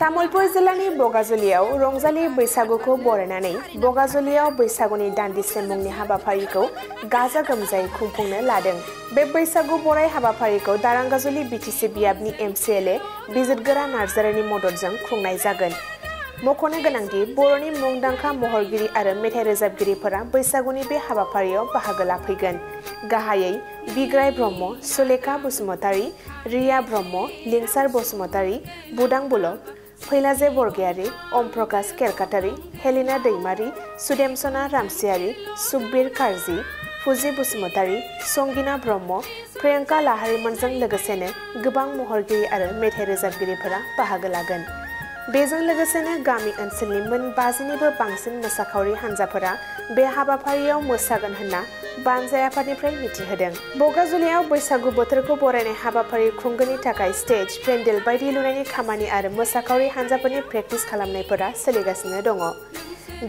तामुलपुर जिल्लानि बगाजुलियाव रंजालि बैसागुखौ बरायनानै बगाजुलियाव बैसागुनि दान्दिसे मुंनि हाबाफारिखौ गाजा गोमजायै खुंफुंनो लादों। बे बैसागु बराय हाबाफारिखौ दारांगाजुलि बिटिसि बियाबनि एमसिएलए बिजितगोरा नार्जारिनि मददजों खुंनाय जागोन। मख'नो गोनांदि बर'नि मुंदांखा महरगिरि आरो मेथाइ रोजाबगिरिफोरा बैसागुनि बे हाबाफारियाव बाहागो लाफैगोन। गाहायै बिग्राय ब्रह्म, सुलेखा बसुमतारी, रिया ब्रह्म, लिंसार बसुमतारी, बुदां बुलक, फैलाजे बरगयारी, ओम प्रकाश केरकाटारी, हेलिना दैमारी, सुदेमसना रामसियारी, सुकबीर कारजी, फुजि बसुमतारी, संगिना ब्रह्म, प्रियंका लाहारीमोनजों लोगोसेनो गोबां महरगिरि आरो मेथाइ रोजाबगिरिफोरा बाहागो लागोन। बेजों लोगोसेनो गामि ओनसोलनि मोन 50निबो बांसिन मोसाखावरि हानजाफोरा बे हाबाफारियाव मोसागोन होनना बानजाय आफादनिफ्राय मिथिहोदों। बगाजुलियाव बैसागु बोथोरखौ बरायनाय हाबाफारि खुंगोननि थाखाय स्टेज, पेन्डेल बायदि लुनायनि खामानि आरो मोसाखावरि हानजाफोरनि प्रेक्टिस खालामनायफोरा सोलिगासिनो दङ।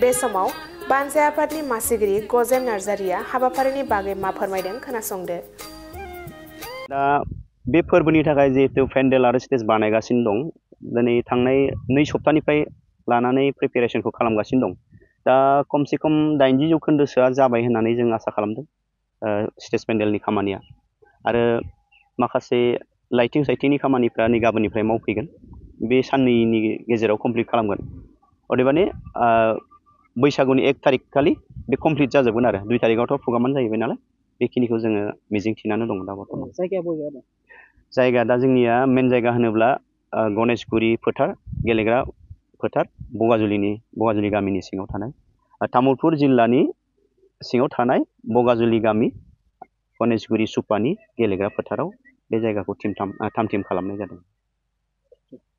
बे समाव बानजाय आफादनि मासिगिरि गजेन नार्जारिया हाबाफारिनि बागै मा फोरमायदों खोनासंदो। दा बे फोरबोनि थाखाय जिहेतु पेन्डेल आरो स्टेज बानायगासिनो दं, दिनै थांनाय 2 सप्तानिफ्राय लानानै प्रिपेरेसनखौ खालामगासिनो दं। दा खमसे खम 80% जाबाय होननानै जों आसा खालामदों स्टेज पेन्डेलनि खामानिया। आरो माखासे लाइटिं साइटिंनि खामानिफ्रा नै गाबोननिफ्राय मावफैगोन। बे साननैनि गेजेराव कमप्लिट खालामगोन। अदेबानि बैसागुनि 1 तारिख खालि बे कमप्लिट जाजोबगोन आरो 2 तारिखआवथ' प्रग्रामानो जाहैबाय नालाय बेखिनिखौ जोङो मिजिंथिनानै दं दा बर्थमान। जायगाया बबेयाव दं? जायगा दा जोंनिया मेन जायगा होनोब्ला गणेशगुरि फोथार, गेलेग्रा फोथार, बगाजुलि गामिनि सिङाव थानाय तामुलपुर जिल्लानि सिङाव थानाय बगाजुलि गामि गणेशगुरि सुपानि गेलेग्रा फोथाराव बे जायगाखौ थाम थिम खालामनाय जादों।